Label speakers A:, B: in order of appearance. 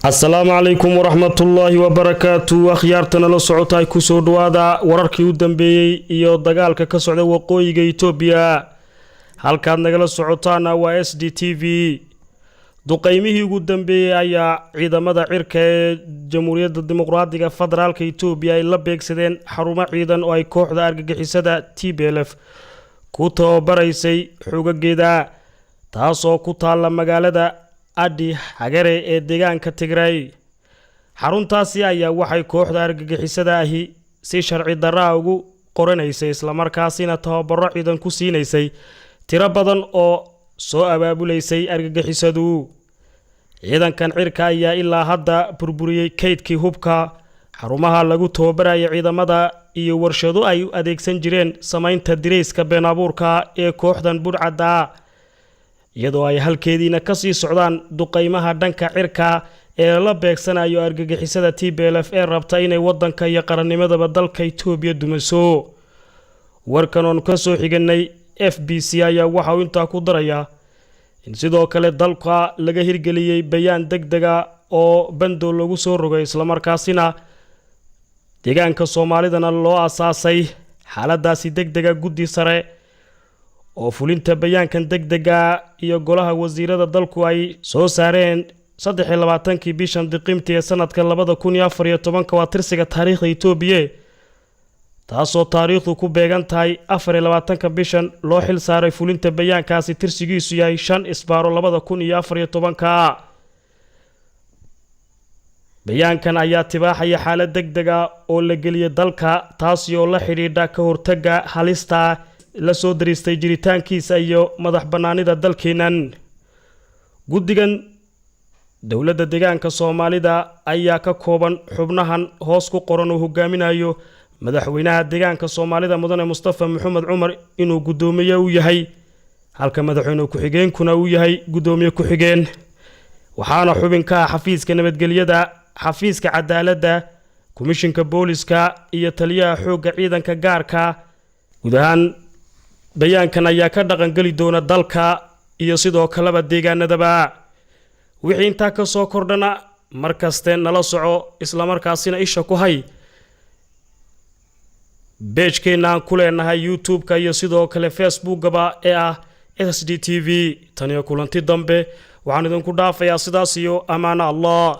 A: Asalaamu calaykum waraxmatullaahi wabarakaatu. Akhyaartana la socota, kusoo dhawaada wararkii u dambeeyey iyo dagaalka ka socda waqooyiga Itoobiya. Halkaad nagala socotaana waa SDTV. Duqeymihii ugu dambeeyey ayaa ciidamada cirka ee Jamhuuriyadda Dimuqraadiga Federaalka Itoobiya ay la beegsadeen xarumo ciidan oo ay kooxda argagixisada TPLF ku tababaraysay xogageeda, taasoo ku taalla magaalada Adi Hagare ee deegaanka Tigray. Xaruntaasi ayaa waxay kooxda argagixisada ahi si sharci darraa ugu qoranaysay, islamarkaasina tababaro ciidan ku siinaysay tiro badan oo soo abaabulaysay argagixisadu. Ciidankan cirka ayaa ilaa hadda burburiyey kaydkii hubka, xarumaha lagu tababaraya ciidamada iyo warshado ay u adeegsan jireen samaynta dirayska been abuurka ee kooxdan budhcadda, iyadoo ay halkeediina kasii socdaan duqeymaha dhanka cirka ee la beegsanayo argagixisada TPLF ee rabta inay wadanka iyo qarannimadaba dalka Itoobiya dumaso. Warkan oonu ka soo xiganay FBC ayaa waxa uu intaa ku darayaa in sidoo kale dalka laga hirgeliyey bayaan deg dega oo bandow lagu soo rogay, islamarkaasina deegaanka Soomaalidana loo asaasay xaaladaasi deg dega guddi sare oo fulinta bayaankan deg dega iyo golaha wasiirada dalku ay soo saareen 23-kii bishan Diqimti ee sanadka 2014-ka, waa tirsiga taariikhda Itoobiya, taasoo taariikhdu ku beegan tahay 24-ka bishan loo xil saaray fulinta bayaankaasi tirsigiisu yahay 5/2014-ka. Bayaankan ayaa tibaaxaya xaalad deg dega oo la geliyay dalka, taasi oo la xidhiidha ka hortagga halista la soo dariistay jiritaankiisa iyo madax bannaanida dalkeennan. Guddigan dowladda deegaanka Soomaalida ayaa ka kooban xubnahan hoos ku qoran oo hogaaminayo madaxweynaha deegaanka Soomaalida, Mudane Mustafa Maxamed Cumar, inuu guddoomiye u yahay, halka madaxweyne ku-xigeenkuna uu yahay guddoomiye ku-xigeen. Waxaana xubin ka ah xafiiska nabadgelyada, xafiiska cadaaladda, komishinka booliska iyo taliyaha xoogga ciidanka gaarka. Guud ahaan bayaankan ayaa ka dhaqangeli doona dalka iyo sidoo kaleba deegaanadaba. Wixii intaa ka soo kordhana mar kaste nala soco, islamarkaasina isha ku hay page-keenna aan ku leenahay YouTube-ka iyo sidoo kale Facebookaba ee ah SDTV. Tan iyo kulanti dambe, waxaan idinku dhaafayaa sidaas iyo ammaano Allah.